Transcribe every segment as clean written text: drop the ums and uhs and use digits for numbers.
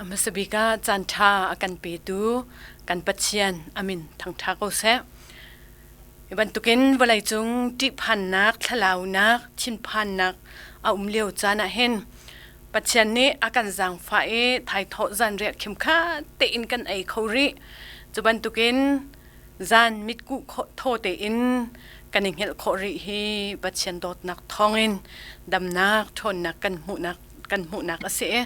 A hmasa bik ah caanṭha a kan petu kan Pathian a min thangṭha ko seh. Hi bantukin vawleicung ṭihphannak, thlalaunak, thinphannak a um lio caan ah hin Pathian nih a kan zaangfah i thaithawh zanriah khimkhat tein kan ei kho rih. Cu bantukin zan mitkuh thaw tein kan i hngelh khawh rih hi Pathian dawtnak thawngin damnak, ṭhawnnak kan hmuhnak kan hmuhnak a si i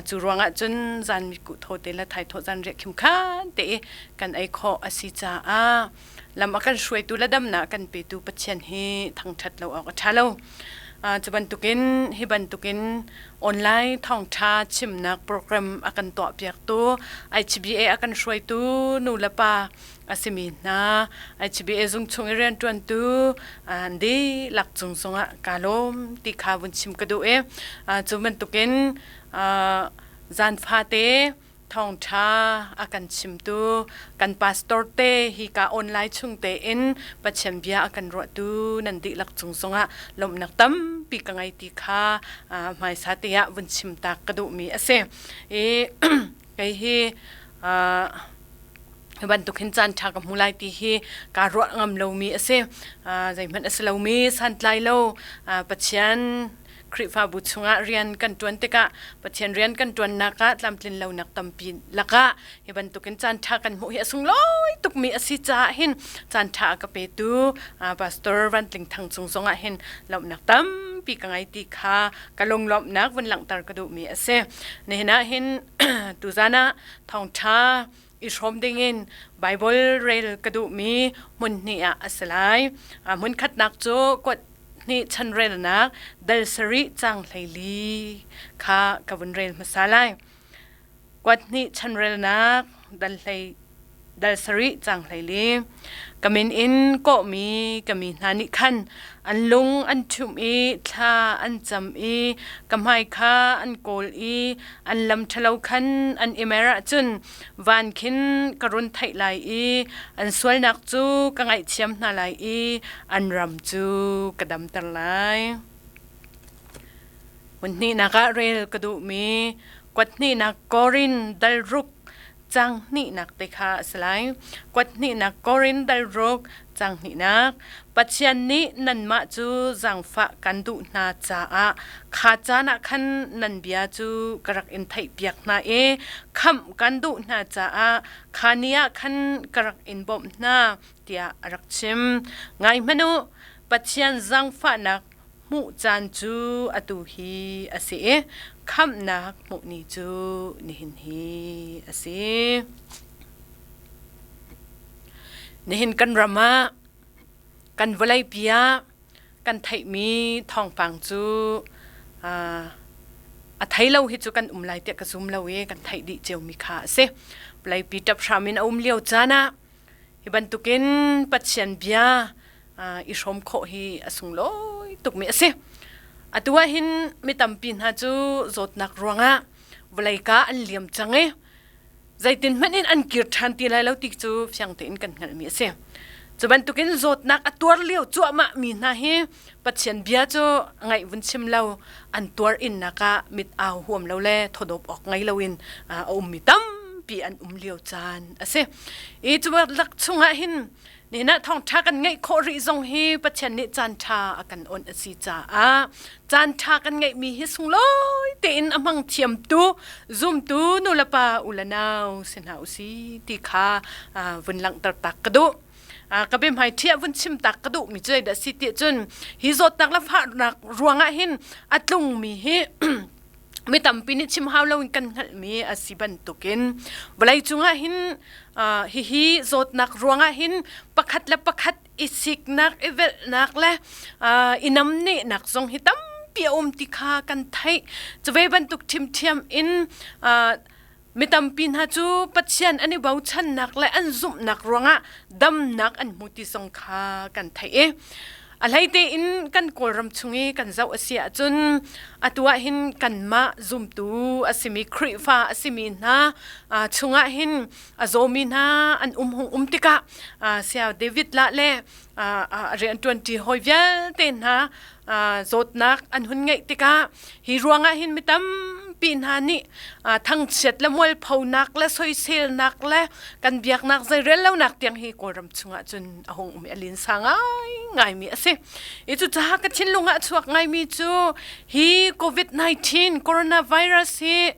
cu ruangah cun zan mitkuh thaw te le thaithawh zan riah khim khan te i kan ei khawh a si caah lam a kan hruaitu le damnak a kan petu Pathian hi thangṭhat lo awk a ṭha lo. Cu bantukin hi bantukin online thawngṭha chimnak program a kan tuahpiaktu IHBA a kan hruaitu nu le pa a simi hna HBA zung chung i rianṭuantu an dihlak cung zongah kaa lawm ti kha vun chim ka duh i cu bantukin zan fate thawngṭha a kan chimtu kan pastor te hi ka online chung tein Pathian bia a kan ruahtu nan dihlak cung zongah lawmhnak tampi ka ngei ti kha hmaisa te ah vun chim tak ka duhmi a si. I kei hi Hi bantuk hin caan ṭha ka hmu lai ti hi kaa ruah ngam lomi a si. Zeihmanh a si lomi, santlai lo, Pathian Khrihfabu chungah rian kan ṭuan tikah Pathian rian kan ṭuannak ah tlamtlin lonak tampi lakah hi bantukin caan ṭha kan hmuh hi a sunglawi tukmi a si caah hin caan ṭha a ka petu Pastor Van Tling Thang cung zongah hin lawmhnak tampi ka ngei ti kha ka lunglawmhnak vun langhter ka duhmi a si. Nihin ah hin tuzan ah thawngṭha i hrawm dingin Baibal rel ka duhmi hmun hnih ah a si lai. Hmun khatnak cu kuat hnih chanrelnak dal sarih cang 14 kha ka vun rel hmasa lai. Kuat hnih chanrelnak dal hlei dal sarih cang 14. Ka min in kawhmi ka mi hna nih khan an lung an ṭhumh i thla an cam i ka hmai kha an kawl i an lam ṭhalo khan an i mer ahcun van khin ka run theih lai i an sualnak cu ka ngaihthiam hna lai i an ram cu ka damter lai. Hmun hnihnak ah rel ka duhmi kuat hnihnak Korin dal ruk cang hnihnak te kha a si lai. Kuat hnihnak Korin dal ruk cang hnihnak Pathian nih nanmah cu zaangfah kan duh hna caah kha caan ah khan nan bia cu ka rak in theihpiak hna i khamh kan duh hna caah kha ni ah khan ka rak in bawmh hna tiah a rak chim. Ngai hmanh u, Pathian zaangfahnak hmuh caan cu atu hi a si i khamhnak hmuh ni cu nihin hi a si. Nihin kan ram ah kan vawleipi ah kan theihmi thawngpang cu a thei lo hi cu kan um lai tiah ka zum lo i kan theih dih ciomi kha a si. Vawleipi ṭap hram in a um lio caan ah hi bantukin Pathian bia i hrawm khawh hi a sunglawi tukmi a si. Atu ah hin mi tampi hna cu zawtnak ruangah vawlei ka an liam cang i zeitin hmanh in an kir ṭhan ti lai lo ti cu fiang tein kan hngalhmi a si. Cu bantukin zawtnak a tuar lio cuahmah mi hna hi Pathian bia cu ngaih vun chim lo an tuar innak ah mit au huam lo le thawdawp awk ngei loin a ummi tampi an um lio caan a si. I cu lak chungah hin Nihin ah thawngṭha kan ngeih khawh rih zong hi Pathian nih caanṭha a kan awnh a si caah caanṭha kan ngeihmi hi sunglawi tein a hmang thiamtu zumtu nulepa u le nau si hna usih ti kha vun langhter tak ka duh. Ka biahmai ṭhi ah vun chim tak ka duhmi cu zeidah a si ti cun hi zawtnak le fahnak ruangah hin a tlungmi hi mi tampi nih chim hau loin kan hngalhmi a si bantukin vawlei cungah hin hihi zawtnak ruangah hin pakhat le pakhat i siknak i velhnak le i namnehnak zong hi tampi a um ti kha kan theih cu ve bantuk ṭhiamṭhiam in mi tampi hna cu Pathian an i bochannak le an zumhnak ruangah damnak an hmu ti zong kha kan theih i a hleite in kan Kawlram chung i kan zoh a si ahcun atu ah hin kanmah zumtu a simi Khrihfa a simi hna chungah hin a zawmi hna an um hung um tikah Saya David lah le rianṭuanṭi hawi vialte hna zawtnak an hun ngeih tikah hi ruangah hin mi tampi tampi hna nih thangchiat le mualphonak le soiselnak le kan biaknak zeirel lonak tiang hi Kawlram chungah cun a hung um i a linsa ngai ngaimi a si. I cucaah ka thinlung ah a chuak ngaimi cu hi COVID-19 coronavirus hi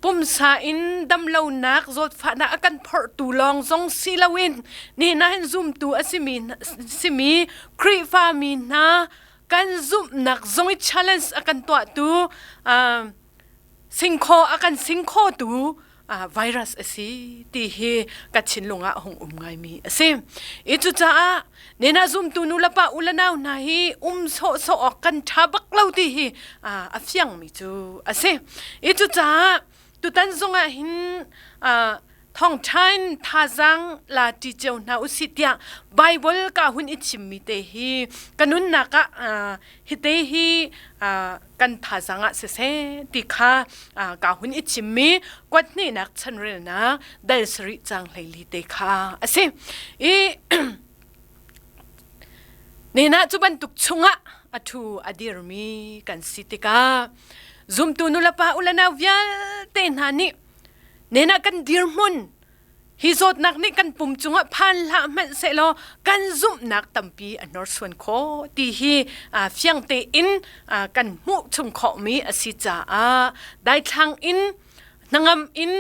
pumsa in damlonak zawtfahnak a kan phorhtu lawng zong si loin nihin ah hin zumtu a simi simi Khrihfa mi hna kan zumhnak zong i challenge a kan tuahtu singkhaw a kan singkhawtu virus a si ti hi ka thinlung ah a hung um ngaimi a si. I cucaah nena zumtu nu le pa u le nau hna hi um sawhsawh awk kan ṭha bak lo ti hi a fiangmi cu a si. I cucaah tutan zongah hin thawngṭha in thazaang la ṭi cio hna usih tiah Bible ka hun i chimmi te hi ka nunnak ah hi te hi kan thazaang ah siseh ti kha ka hun i chimmi kuat hnihnak chanrelnak dal sarih cang 14 te kha a si. I Nena cu bantuk chungah a ṭhu a dirmi kan si tikah zumtu nulepa ulenau vialte hna nih nena kan dirhmun Hi zawtnak nih kan pum cungah phan hlah hmanh sehlaw kan zumhnak tampi a hnorsuan khawh ti hi fiang tein kan hmuh chung khawhmi a si caah daithlang in hnangam in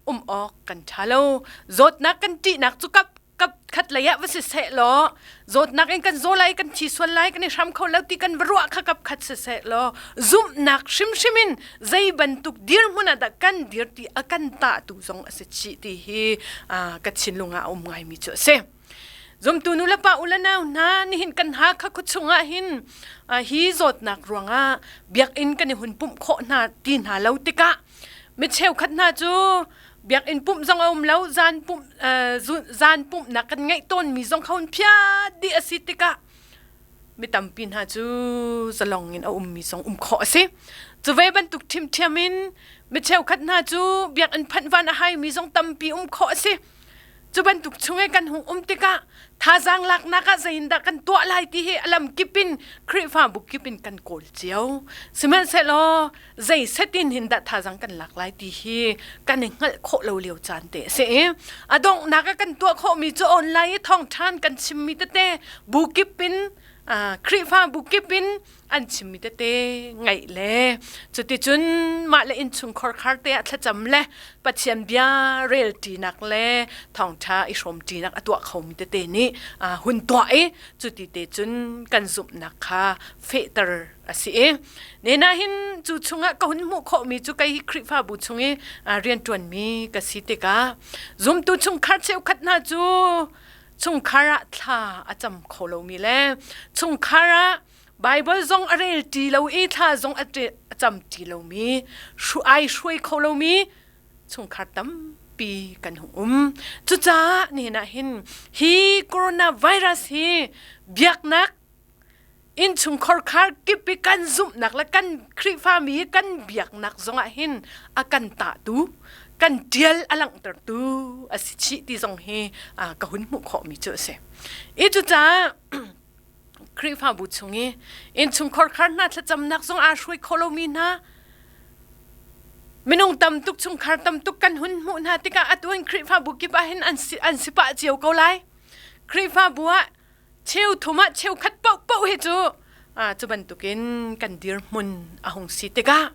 um awk kan ṭha lo. Zawtnak kan ṭihnak cu kap kap khat lei ah va si seh law zawtnak in kan zaw lai kan thi sual lai kan i hram kho lo ti kan va ruah kha kap khat si seh law zumhnak hrimhrim in zei bantuk dirhmun ah dah kan dir ti a kan tahtu zong a si chih ti hi ka thinlung ah a um ngaimi cu a si. Zumtu nu le pa u le nau hna nihin kan Hakha khuachung ah hin hi zawtnak ruangah biakinn kan i hun pumh khawh hna ti hna lo tikah mi cheukhat hna cu biakinn pumh zong a um lo zan pumh zan pumhnak kan ngeih tawnmi zong kha hun phiat dih a si tikah mi tampi hna cu zalong in a ummi zong um khawh a si. Cu ve bantuk ṭhiamṭhiam in mi cheukhat hna cu biakinn phanh van a haimi zong tampi um khawh a si. Cu bantuk chung i kan hung um tikah thazaang laknak ah zeiindah kan tuah lai ti hi a lam kip in Khrihfabu kip in kan kawl cio. Sihmanhsehlaw zei set in hin dah thazaang kan lak lai ti hi kan i hngalh khawh lo lio caan te a si i a donghnak ah kan tuah khawhmi cu online i thawngṭhan kan chimmi tete bu kip in Khrihfa bu kip in an chimmi tete ngaih le cuticun mah le innchungkhar khar te ah thlacam le Pathian bia rel ṭinak le thawngṭha i hrawm ṭinak a tuah khomi tete nih hun tuah i cuti te cun kan zumhnak kha fehter a si i nena hin cu chungah ka hun hmuh khawhmi cu kei hi Khrihfabu chung i rianṭuanmi ka si tikah zumtu chungkhar cheukhat hna cu chungkhar ah thla a cam kho lomi le chungkhar ah Bible zong a rel ṭi lo i thla zong a cam ṭi lomi ai hruai kho lomi chungkhar tampi kan hung um. Cucaah nihin ah hin hi coronavirus hi biaknak innchungkhar khar kip i kan zumhnak le kan Khrihfami hi kan biaknak zongah hin a kan tahtu kan ṭial a langhtertu a si chih ti zong hi ka hun hmuh khawhmi cu a si. I cucaah Khrihfabu chung i innchungkhar khar hna thlacamnak zong aa hruai kho lomi hna minung tam tuk chungkhar tam tuk kan hun hmuh hna tikah atu in Khrihfabu kip ah hin an si, an si pah cio ko lai. Khrihfabu ah cheu thum ah cheu khat paohpaoh hi cu cu bantukin kan dirhmun a hung si tikah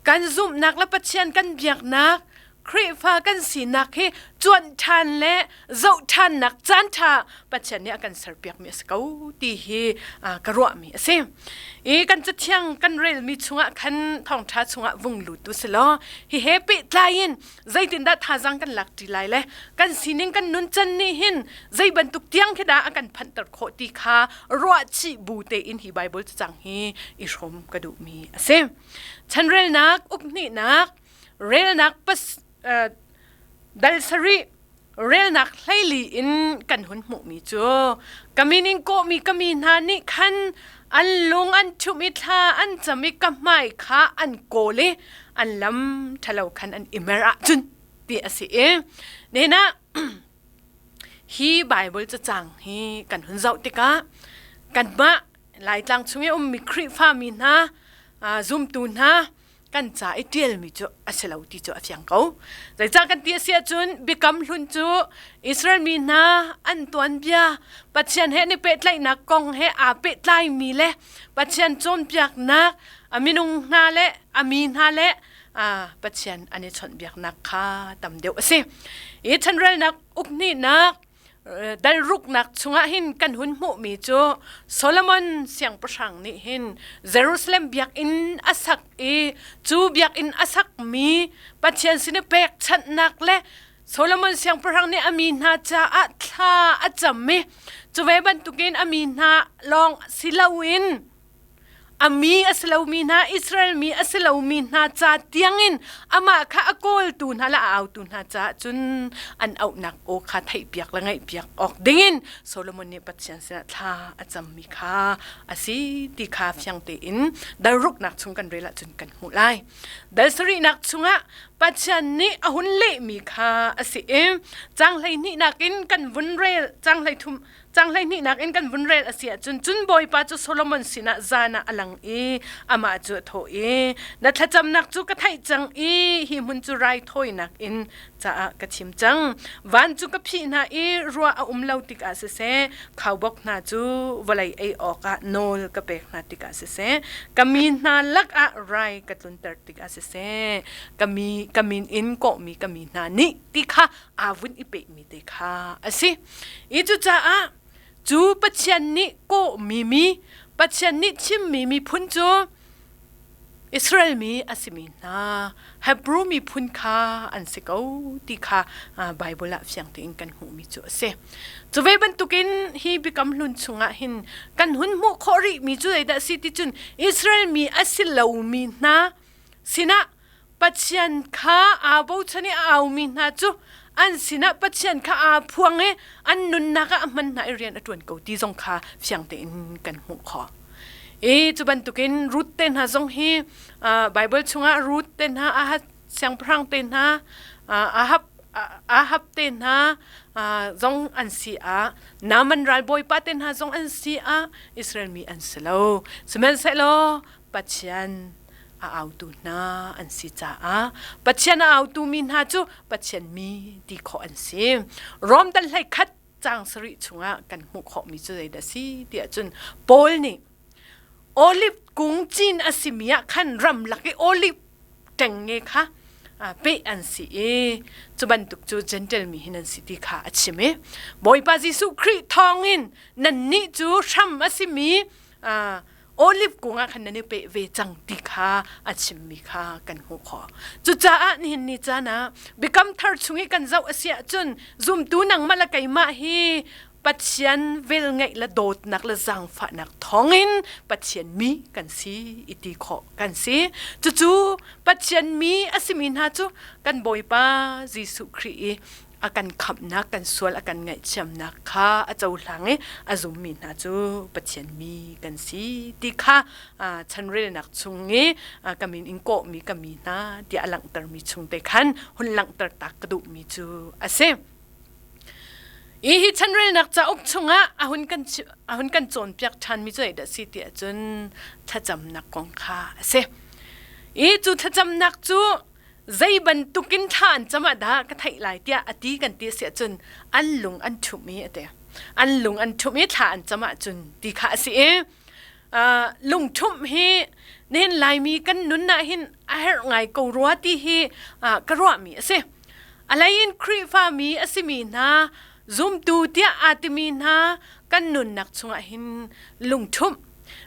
kan zumhnak le Pathian kan biaknak Khrihfa kan sinak hi cuanh ṭhan le zoh ṭhannak caan ṭha Pathian nih a kan serpiakmi a si ko ti hi ka ruahmi a si. I kan cathiang kan relmi chungah khan thawngṭha chungah vung lut u si law hi he pehtlai in zeitindah thazaang kan lak ṭi lai le kan sining kan nuncan nih hin zei bantuk tiang khi dah a kan phanhter khawh ti kha ruahchih bu tein hi Bible cacang hi i hrawm ka duhmi a si. Chanrelnak ukhnihnak relnak pas dal sarih relnak 14 in kan hun hmuhmi cu ka min in kawhmi ka mi hna nih khan an lung an ṭhumh i thla an cam i ka hmai kha an kawl i an lam ṭhalo khan an i mer ahcun ti a si i nihin ah hi Bible cacang hi kan hun zoh tikah kanmah Laitlang chung i ummi Khrihfami hna zumtu hna. kan ca i ṭialmi cu a si lo ti cu a fiang ko. Zeicah kan ti a si ahcun Biakam Hlun cu Israel mi hna an tuanbia Pathian he an i pehtlaihnak kong he aa pehtlaimi le Pathian cawnpiaknak a minung hna le a mi hna le Pathian an i chawnhbiaknak kha tam deuh a si. I chanrelnak ukhnihnak dalruknak chungah hin kan hun hmuhmi cu Solomon siangpahrang nih hin Jerusalem biakinn a sak i cu biakinn a sakmi Pathian sin i pekchanhnak le Solomon siangpahrang nih a mi hna caah thla a cam i cu ve bantukin a mi hna lawng si loin A mi a si lomi hna, Israel mi a si lomi hna ca tiangin amah kha a kawltu hna le a autu hna caah cun an auhnak aw kha theihpiak le ngaihpiak awk dingin Solomon nih Pathian sinah thla a cammi kha a si ti kha fiang tein dal ruknak chung kan rel ahcun kan hmuh lai. Dal sarihnak chungah Pathian nih a hun lehmi kha a si i caang hleihnihnak in kan vun rel caang hleithum Cang 12 nak in kan vun rel a si ahcun cun Bawipa cu Solomon sinah zan ah a lang i amah cu a thawh i na thlacamnak cu ka theih cang i hi hmun cu raithawinak in caah ka thim cang. Van cu ka phih hna i ruah a um lo tikah siseh, khaubawk hna cu vawlei ei awkah nawl ka pek hna tikah siseh, ka mi hna lakah rai ka tlunter tikah siseh, ka mi ka min in kawhmi ka mi hna nih ti kha aa vun i pehmi te kha a si. I cucaah cu Pathian nih kawhmi mi, Pathian nih thimmi miphun cu Israel mi a simi hna Hebrew miphun kha an si ko ti kha Bible ah fiang tein kan hmuhmi cu a si. Cu ve bantukin hi Biakam Hlun chungah hin kan hun hmuh khawh rihmi cu zeidah a si ti cun Israel mi a si lomi hna sinah Pathian kha aa bochan i a aumi hna cu an sinah Pathian kha aa phuang i an nunnak ah a hman hna i rian a ṭuan ko ti zong kha fiang tein kan hmuh khawh. I cu bantukin Ruth te hna zong hi Bible chungah Ruth te hna, Ahaz siangpahrang te hna, Ahab Ahab te hna zong an si ah Naaman ralbawipa te hna zong an si ah Israel mi an si lo. Sihmanhsehlaw Pathian a autu hna an si caah Pathian a autu mi hna cu Pathian mi ti khawh an si. Rom dal hlei khat caang sarih chungah kan hmuh khawhmi cu zeidah si tiah cun Paul nih olive kung cin a simi ah khan ramlak i olive ṭengnge kha peh an si i cu bantuk cu Gentle mi hin an si ti kha a chim i Bawipa Jesuh Khrih thawngin nannih cu hram a simi olive kung ah khan nan i peh ve cang ti kha a chimmi kha kan hmuh khawh. Cucaah nihin ni caan ah biakam thar chung i kan zoh a si ahcun zumtu nangmah le keimah hi Pathian velngeih le dawtnak le zaangfahnak thawngin Pathian mi kan si i ti khawh kan si. Cucu Pathian mi a simi hna cu kan Bawipa Jesuh Khrih i a kan khamhnak kan sual a kan ngaihthiamnak kha a cohlang i a zummi hna cu Pathian mi kan si ti kha chanrelnak chung i ka min in kawhmi ka mi hna tiah a langhtermi chung te khan hun langhter tak ka duhmi cu a si. I hi chanrelnak cauk chungah a hun kan a hun kan cawnpiak ṭhanmi cu zeidah si ti ahcun thlacamnak kong kha a si. I cu thlacamnak cu zei bantukin thla an cam ah dah ka theih lai tiah a ti kan ti a si ahcun an lung an ṭhumh i a ti. An lung an ṭhumh i thla an cam ahcun ti kha a si i lungṭhumh hi nihin Laimi kan nun ah hin a herh ngai ko rua ti hi ka ruahmi a si. A hlei in Khrihfa mi a simi hna zumtu tiah aa timi hna kan nunnak chungah hin lungṭhumh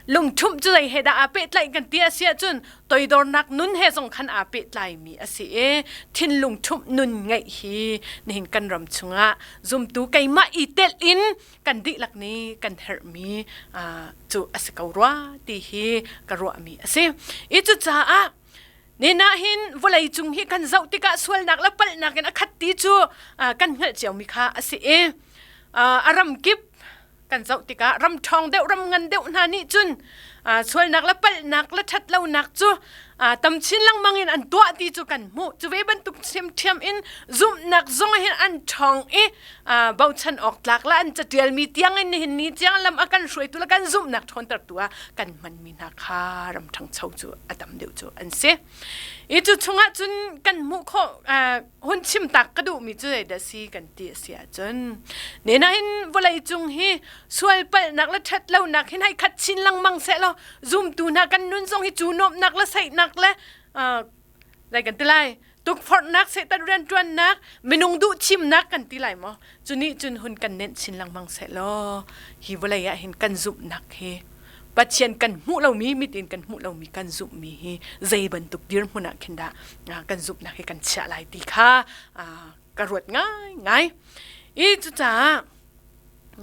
Lungṭhumh cu zei he dah aa pehtlaih kan ti a si ahcun toidornak nun he zong khan aa pehtlaimi a si i thinlung ṭhumh nun ngeih hi nihin kan ram chungah zumtu keimah i telh in kan dihlak nih kan herhmi cu a si ko rua ti hi ka ruahmi a si. I cucaah Nina hin vawlei cung hi kan zoh tikah sualnak le palhnak in a khat ti cu kan hngalh ciomi kha a si i a ram kip kan zoh tikah ram ṭhawng deuh ram ngan deuh hna nih cun sualnak le palhnak le ṭhatlonak cu Tam chin lengmang in an tuah ti cu kan hmuh. Cu ve bantuk ṭhiamṭhiam in zumhnak zong hin an ṭhawng i bochan awk tlak la an catialmi tiang in nihin ni tiang lam a kan hruaitu le kan zumhnak ṭhawntertu ah kan hmanmi hna kha ram ṭhangcho cu a tam deuh cu an si. I cu chungah cun kan hmuh khawh hun chim tak ka duhmi cu zeidah si kan ti a si ahcun nenahin vawlei cung hi sual palhnak le ṭhat lonak hin hei khat chin lengmang seh law zumtu hna kan nun zong hi cu nuamhnak le saihnak le zei kan ti lai tukforhnak sehtan rianṭuannak minung duh thimnak kan ti lai maw cu nih cun hun kan nenh chin lengmang seh law hi vawlei ah hin kan zumhnak hi Pathian kan hmuh lomi mit in kan hmuh lomi kan zumhmi hi zei bantuk dirhmun ah khin dah kan zumhnak hi kan chiah lai ti kha ka ruat ngaingai. I cucaah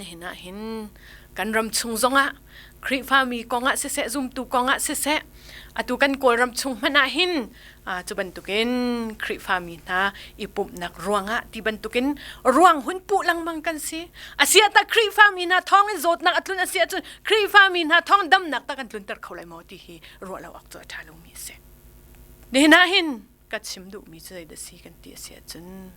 nihin ah hin kan ram chung zongah Khrihfami kongah siseh zumtu kongah siseh atu kan Kawlram chung hmanh ah hin cu bantukin Khrihfami hna i pumhnak ruangah ti bantukin ruang hun puh lengmang kan si. Asiah ta Khrihfami hna thawng in zawtnak a tlun a si ahcun Khrihfami hna thawng damnak ta kan tlunter kho lai maw ti hi ruah lo awk cu a ṭha lomi a si. Nihin ah hin ka chim duhmi cu zeidah si kan ti a si ahcun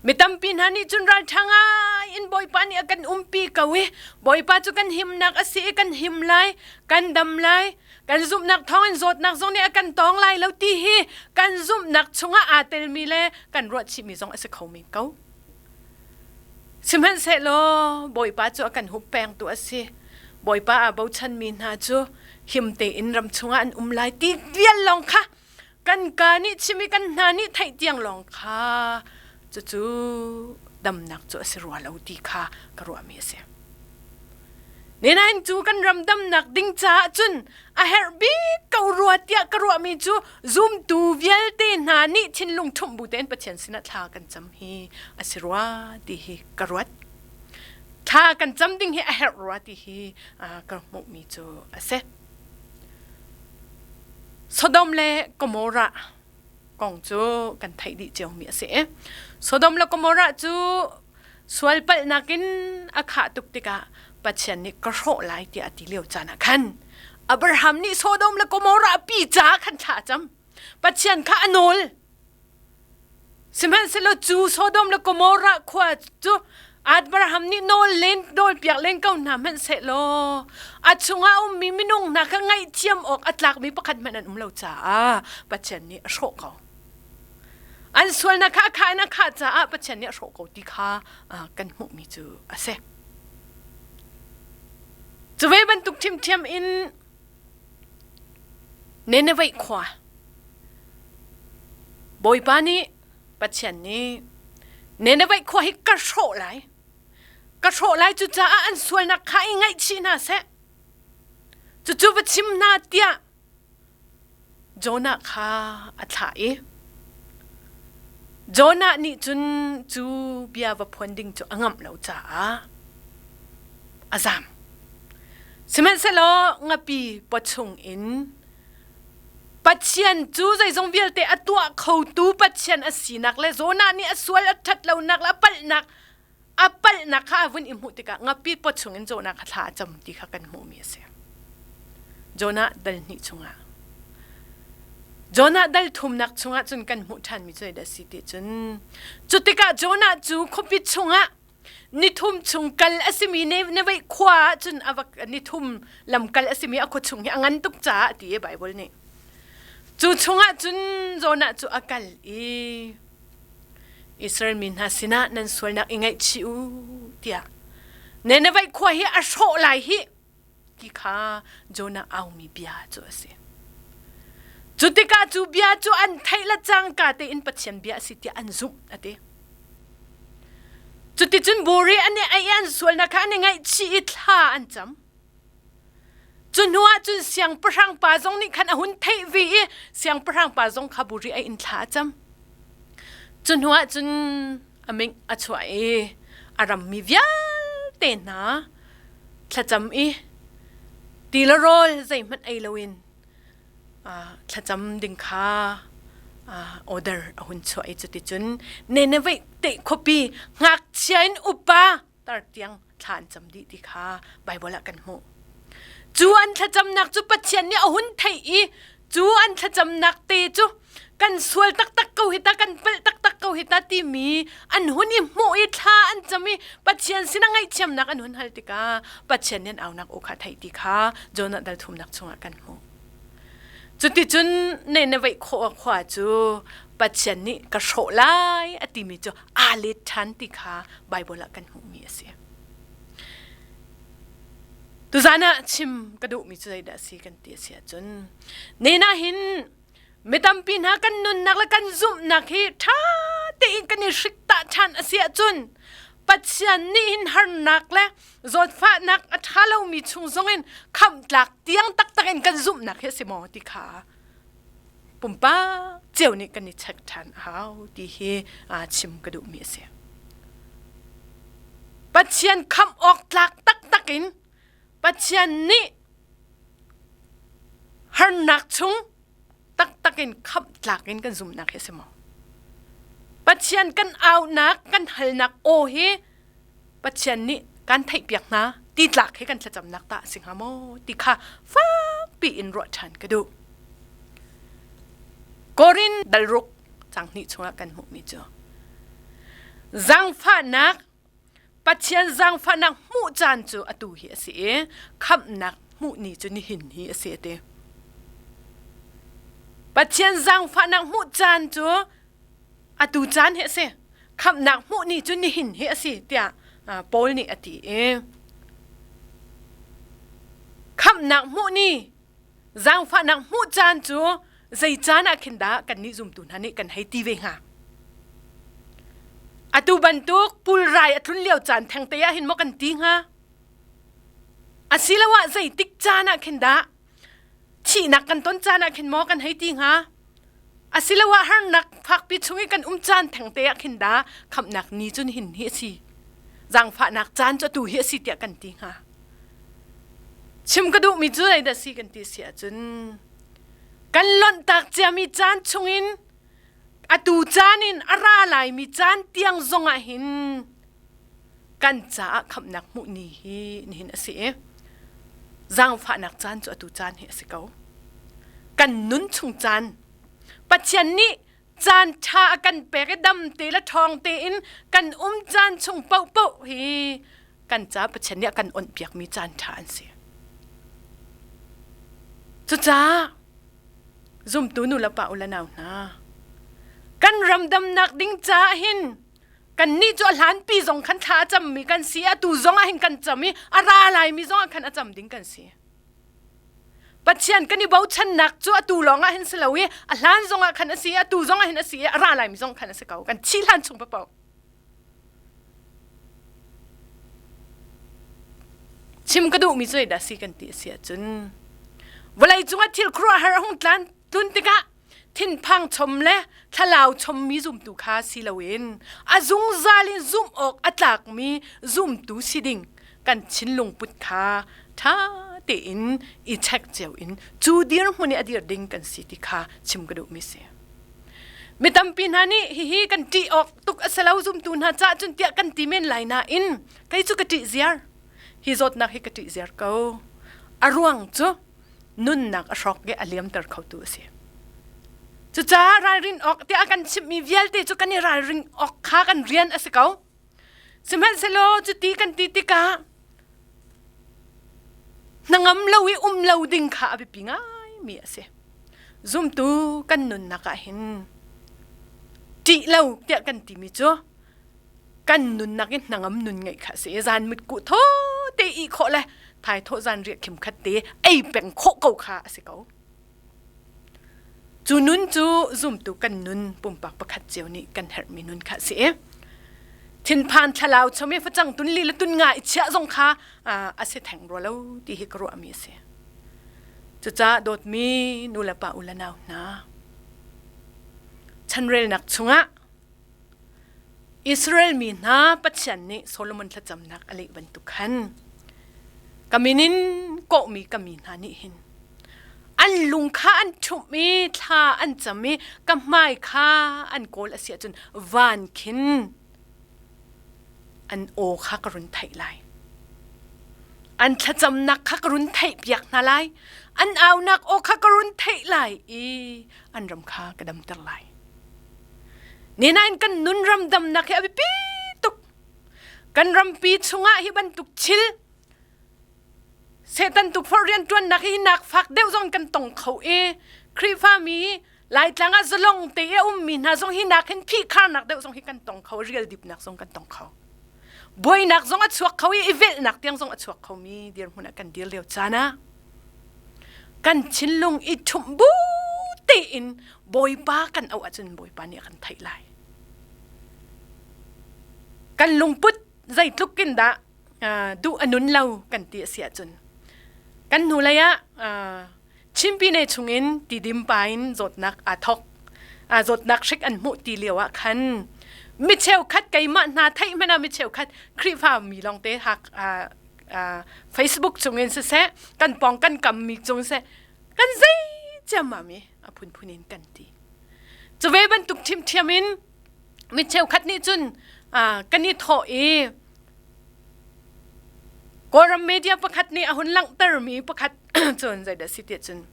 mi tampi hna nih cun ralṭha ngai in Bawipa nih a kan umpi ko i Bawipa cu kan himnak a si i kan him lai kan dam lai kan zumhnak thawngin zawtnak zong nih a kan tawng lai lo ti hi kan zumhnak chungah aa telmi le kan ruahchihmi zong a si kho men ko. Sihmanhsehlaw Bawipa cu a kan hup pengtu a si. Bawipa aa bochanmi hna cu him tein ram chungah an um lai ti vial lawng kha kan ka nih chim i kan hna nih theih tiang lawng kha cucu damnak cu a si rua lo ti kha ka ruahmi a si. Ninain cu kan ram damnak ding caah cun a herh bik ko rua tiah ka ruahmi cu zumtu vialte hna nih thinlung ṭhumh bu tein Pathian sinah thla kan cam hi a si rua ti hi ka ruat. Thla kan cam ding hi a herh rua ti hi ka hmuhmi cu a si. Sodom le Gomorrah kong cu kan theih dih ciomi a si. Sodom le Gomorrah cu sual palhnak in a khah tuk tikah Pathian nih ka hrawh lai tiah a ti lio caan ah khan Abraham nih Sodom le Gomorrah pi ca khan thla a cam. Pathian kha a nawl. Sihmanhsehlaw cu Sodom le Gomorrah khua cu Abraham nih nawl len nawl piak len ko hna hmanhsehlaw a chungah a ummi minung hna kha ngaihthiam awk a tlakmi pakhat hmanh an um lo caah Pathian nih a hrawh ko. An sualnak kha a khah in a khah caah Pathian nih a hrawh ko ti kha kan hmuhmi cu a si. Cu ve bantuk ṭhiamṭhiam in Nineveh khua Bawipa nih Pathian nih Nineveh khua hi ka hrawh lai. Ka hrawh lai cucaah an sualnak kha i ngaihchih hna seh. Cucu va chim hna tiah Jonah kha a thlah i Jonah nih cun cu bia va phuan ding cu a ngamh lo caah a zam. Sihmanhsehlaw ngapi pawchung in Pathian cu zeizong vialte a tuah khotu Pathian a sinak le Jonah nih a sual a ṭhat lonak le a palhnak a palhnak kha a vun i hmuh tikah ngapi pot chungin Jonah kha thla a cam ti kha kan hmuhmi a si. Jonah dal hnih chungah Jonah dal thumnak chungah cun kan hmuh ṭhanmi cu zeidah a si ti cun cu tikah Jonah cu khuapi chungah nithum chung kal a simi Nineveh khua ah cun a va nithum lam kal a simi a khua chung hi a ngan tuk caah a ti i Bible nih cu chungah cun Jonah cu a kal i Israel mi hna sinah nan sualnak i ngaihchih u tiah Nineveh khua hi a hrawh lai hih ti kha Jonah aumi bia cu a si. Cu tikah cu bia cu an theih le cangka tein Pathian bia a si tiah an zumh a ti. Cuticun buri an i ei i an sualnak kha an i ngaihchih i thla an cam. Cu hnuah cun siangpahrang pa zong nih khan a hun theih ve i siangpahrang pa zong kha buri a in thla a cam. Cu hnuah cun a ming a chuah i a rammi vialte hna thlacam i ti le rawl zeihmanh ei loin thlacam ding kha order a hun chuah i cuticun Nineveh te khuapi ngakchia in upa tar tiang thla an cam dih ti kha Baibal ah kan hmuh. Cu an thlacamnak cu Pathian nih a hun theih i Cu an thlacamnak te cu kan sual taktak ko hi ta kan palh taktak ko hi ta timi an hun i hmuh i thla an cam i Pathian sinah ngaihthiamnak an hun hal tikah Pathian nih an aunak aw kha theih ti kha Jonah dal thumnak chungah kan hmuh. Cuticun Nineveh khua khua cu Pathian nih ka hrawh lai a timi cu aa let ṭhan ti kha Baibal ah kan hmuhmi a si. Tuzan ah chim ka duhmi cu zeidah a si kan ti a si ahcun Nena hin mi tampi hna kan nunnak le kan zumhnak hi ṭha tein kan i hrik tah ṭhan a si ahcun Pathian nih hin harnak le zawtfahnak a ṭha lomi chung zongin khamhtlak tiang taktak in kan zumhnak hi a si maw ti kha pumpak cio nih kan i check ṭhan a hau ti hi chim ka duhmi a si. Pathian khamh awk tlak taktak in Pathian nih harnak chung taktak in khamh tlak in kan zumhnak hi a si maw? Pathian kan aunak, kan halnak aw hi Pathian nih kan theihpiak hna ti tlak hi kan thlacamnak tah a si hnga maw ti kha fakpi in ruah ṭhan ka duh. Korin dalruk cang hnih chungah kan hmuhmi cu zaangfahnak Pathian zaangfahnak hmuh caan cu atu hi a si i khamhnak hmuh ni cu nihin hi a si a ti. Pathian zaangfahnak hmuh caan cu atu caan hi a si. Khamhnak hmuh ni cu nihin hi a si tiah Paul nih a ti i khamhnak hmuh ni zaangfahnak hmuh caan cu zei caan ah khin dah kannih zumtu hna nih kan hei ti ve hnga? Atu bantuk pulrai a tlun lio caan thengte ah hin maw kan ti hnga? Asiloah zeitik caan ah khin dah thihnak kan ton caan ah khin maw kan hei ti hnga? Asiloah harnak fakpi chung i kan um caan thengte ah khin dah khamhnak ni cun hin hi a si. Zaangfahnak caan cu atu hi a si tiah kan ti hnga. Chim ka duhmi cu zeidah si kan ti si ahcun kan lonhtak ciami caan chungin atu caan in a ra laimi caan tiang zongah hin kan caah khamhnak hmuh ni hi nihin a si i zaangfahnak caan cu atu caan hi a si ko. Kan nun chung caan Pathian nih caan ṭha a kan pek i dam te le ṭhawng tein kan um caan chung paohpaoh hi kan ca Pathian nih a kan onhpiakmi caan ṭha an si. Cucaah zumtu nu le pa u le nau hna kan ram damnak ding caah hin kannih cu a hlanpi zong khan thla a cammi kan si atu zong ah hin kan cam i a ra laimi zong ah khan a cam ding kan si. Pathian kan i bochannak cu atu lawng ah hin si lo i a hlan zong ah khan a si i atu zong ah hin a si i a ra laimi zong khan a si ko. Kan thi hlan chung paoh. Chim ka duhmi cu dah si kan ti a si ahcun vawlei cungah thil khuaruahhar a hung tlan tlun tikah thinphang chom le thlalau chommi zumtu kha si loin a zungzal in zumh awk a tlakmi zumtu si ding kan thinlung put kha ṭha tein i check cio in cu dirhmun i a dir ding kan si ti kha chim ka duhmi si. Mi tampi hna nih hihi kan ṭih awk tuk a si lo zumtu hna cah cun tiah kan ti men lai nain kei cu ka ṭih ziar. Hi zawtnak hi ka ṭih ziar ko. A ruang cu nunnak a hrawk i a liamter khotu a si. Cucaah ralrin awk tiah a kan chimhmi vialte cu kan i ralring awk kha kan rian a si ko. Sihmanhsehlaw cuti kan ti tikah hnangam lo i um lo ding kha a biapi ngaimi a si. Zumtu kan nunnak ah hin ṭih lo tiah kan timi cu kan nunnak i hnangam nun ngeih kha a si i zan mitkuh thaw te ih khawh le thaithawh zan riah khim khat te ei peng khawh ko kha a si ko. Cu nun cu zumtu kan nun pumpak pakhat cio nih kan herhmi nun kha a si i thinphan thlalau chom i facang tun li le tun nga i chiah zong kha a si theng rua lo ti hi ka ruahmi a si. Cucaah dawtmi nu le pa u le nau hna chanrelnak chungah Israel mi hna Pathian nih Solomon thlacamnak a leh bantuk khan ka min in kawhmi ka mi hna nih hin an lung kha an ṭhumh i thla an cam i ka hmai kha an kawl a si ahcun van khin an aw kha ka run theih lai. An thlacamnak kha ka run theihpiak hna lai. An aunak aw kha ka run theih lai i an ram kha ka damter lai. Ninain kan nun ram damnak hi a biapi tuk. Kan rampi chungah hi bantuk thil Satan tukforh rianṭuannak hi nak fak deuh zong kan tong kho i Khrihfami Laitlang ah zalong te i a ummi hna zong hi nak hin phihkharnak deuh zong hi kan tong kho, rial dipnak zong kan tong kho. Buainak zong a chuak kho i i velhnak tiang zong a chuak khomi dirhmun ah kan dir lio caan ah kan thinlung i ṭhumh bu tein Bawipa kan auh ahcun Bawipa nih a kan theih lai. Kan lungput zeitluk in dah duh a nun lo kan ti a si ahcun kan hnulei ah Chinpine chungin tidim pa in zawtnak aa thok. Zawtnak hrik an hmuh ti lio ah khan mi cheukhat keimah hna theih hmanh ah mi cheukhat Khrihfa mi lawngte hak Facebook chungin siseh kan pawng kan kam mi cung siseh kan zei ciammam i a phunphun in kan ti. Cu ve bantuk ṭhiamṭhiam in mi cheukhat nih cun kan i thawh i Kawlram media pakhat nih a hun langhtermi pakhat cun zeidah si tiah cun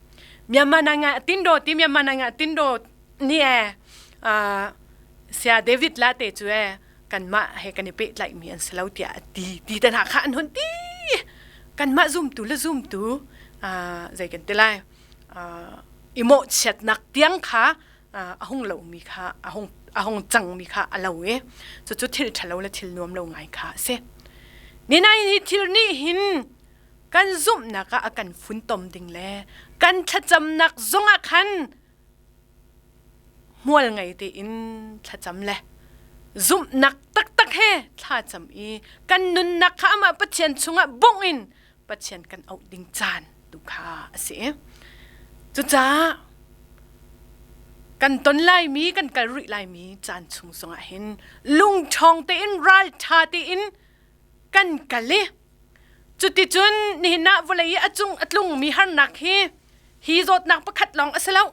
Myanmar nanga tindo ti Myanmar nanga tindo ni e sia David la te cu e kanmah he kan i pehtlaihmi an si lo tiah a ti ti te hna kha an hun ti kanmah zumtu le zumtu zei kan ti lai i mawhchiatnak tiang kha a hung lomi kha a hung a hung cangmi kha a lo i cucu thil ṭhalo le thil nuam lo ngai kha a si. Ninai hi thil nih hin kan zumhnak ah a kan funtom ding le kan thlacamnak zongah khan hmual ngei tein thlacam le zumhnak taktak he thlacam i kan nunnak kha amah Pathian chungah bungh in Pathian kan auh ding caan tu kha a si. Cucaah kan ton laimi kan kal rih laimi caan chung zongah hin lungṭhawng tein ralṭha tein kan kal i cuticun nihin ah vawlei i a cung a tlungmi harnak hi hi zawtnak pakhat lawng a si lo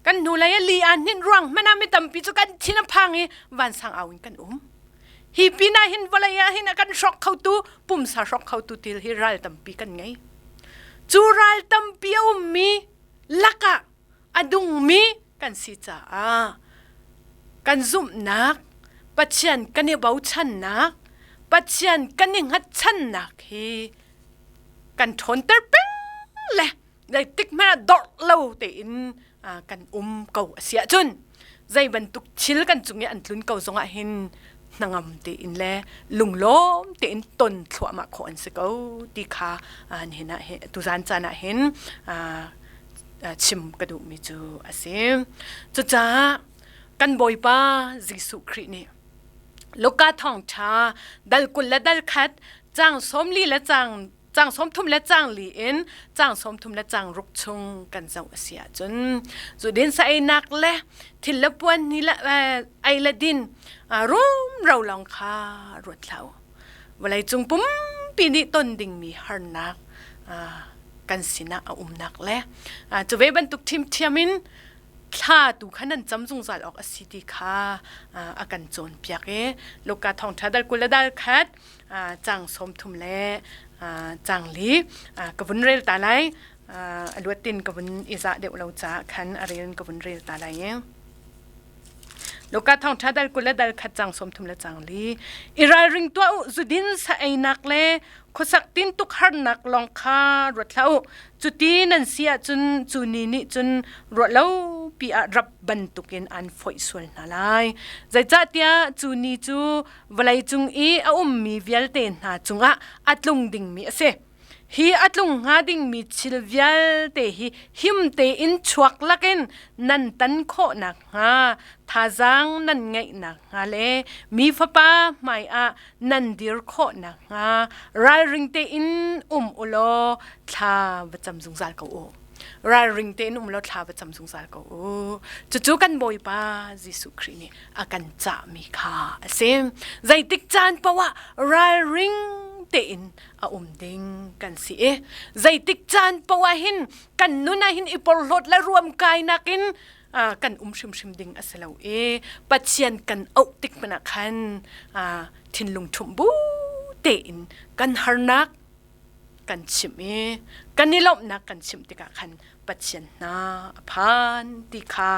kan hnulei ah li aa hninh ruang hmanh ah mi tampi cu kan thin a phang i vansang au in kan um hi pinah hin vawlei ah hin a kan hrawk khotu pumsa hrawk khotu til hi ral tampi kan ngei cu ral tampi a ummi lakah a dungmi kan si caah kan zumhnak Pathian kan i bochannak Pathian kan i hngatchannak hi kan ṭhawnter peng le zeitik hmanh ah dorh lo tein kan um ko a si ahcun zei bantuk thil kan cung i an tlun ko zongah hin hnangam tein le lunglawm tein ton thluahmah khawh an si ko ti kha nihin ah tuzan caan ah hin chim ka duhmi cu a si. Cucaah kan Bawipa Jesuh Khrih nih Luka thawngṭha dal 20 le dal khat caang 40 le caang caang 30 le caang li in caang 30 le caang ruk chung kan zoh a si ahcun zudin sa einak le thil le puan ni le ei le din rumro lawng kha ruat hlah u vawleicung pumpi nih ton dingmi harnak kan sinah a umnak le cu ve bantuk ṭhiamṭhiam in thla tu kha nan cam zungzal awk a si ti kha a kan cawnpiak i Luka thawngṭha dal 20 le dal khat caang 30 le caang li ka vun rel ta lai a luat tin ka vun i zah deuh lo caah khan a rel in ka vun rel ta lai i Luka thawngṭha dal 20 le dal khat caang 30 le caang li i ralring tuah u zudin sa einak le khuasak tintuk harnak lawng kha ruat hlah u cuti nan si ahcun cu ni nih cun ruah lo pi ah rap bantukin an foih sual hna lai zeicahtiah cu ni cu vawlei cung i a ummi vialte hna cungah a tlung dingmi a si Hi a tlung hnga dingmi thil vialte hi him tein chuak lakin nan tan khawh nakhnga thazaang nan ngeih nakhnga le mi fapa hmaiah nan dir khawh nakhnga ralring tein um u law thla va cam zungzal ko u. Ralring tein um law thla va cam zungzal ko u. Cucu kan Bawipa Jesuh Khrih nih a kan cahmi kha a si. Zeitik caan paoh ah ralring tein a um ding kan si i zeitik caan paoh ah hin kan nun ah hin i porhlawt le ruamkainak in kan um hrimhrim ding a si lo i Pathian kan auh tik hmanh ah khan thinlung ṭhumh bu tein kan harnak. kan chimh i kan i lawmhnak kan chimh tikah khan Pathian hna a phan ti kha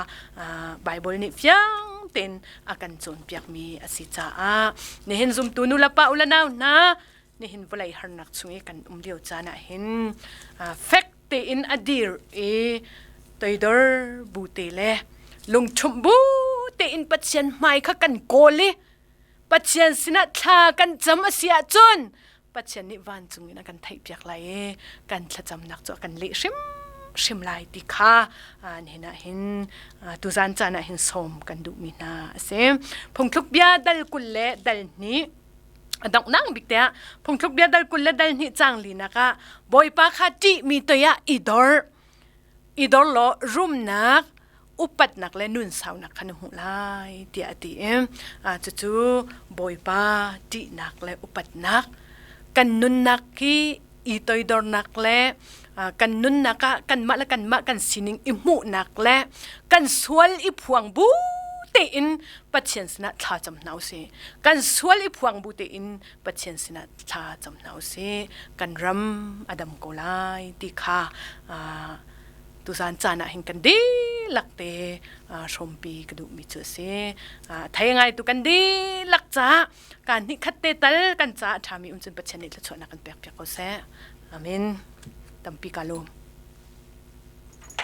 Baibal nih fiang tein a kan cawnpiakmi a si caah nihin zumtu nu le pa u le nau hna nihin vawlei harnak chung i kan um lio caan ah hin fek tein a dir i toidor bu te le lungṭhumh bu tein Pathian hmai kha kan kawl i Pathian sinah thla kan cam a si ahcun Pathian nih vancung in a kan theihpiak lai i kan thlacamnak cu a kan leh hrimhrim lai ti kha nihin ah hin tuzan caan ah hin sawm kan duhmi hna a si. Phungthluk bia dal 20 le dal 2 a donghnak bik te ah phungthluk bia dal 20 le dal 2 caang linak ah Bawipa kha ṭihmi toi ah i dor i dor law rumnak upatnak le nunsaunak kha na hmuh lai tiah a ti i cucu Bawipa ṭihnak le upatnak kan nunnak hi i toidornak le kan nunnak ah kanmah le kanmah kan sining i hmuhnak le kan sual i phuang bu tein Pathian sinah thla cam hna usih. Kan sual i phuang bu tein Pathian sinah thla cam hna usih. Kan ram a dam ko lai ti kha tuzan caan ah hin kan dihlak te hrawmpi ka duhmi cu a si. Thei ngai tu kan dihlak caah kaan hnih khat te tal kan caah ṭhami um cun Pathian nih thluachuahnak kan pek piak ko seh. Amen. Tampi ka lawm.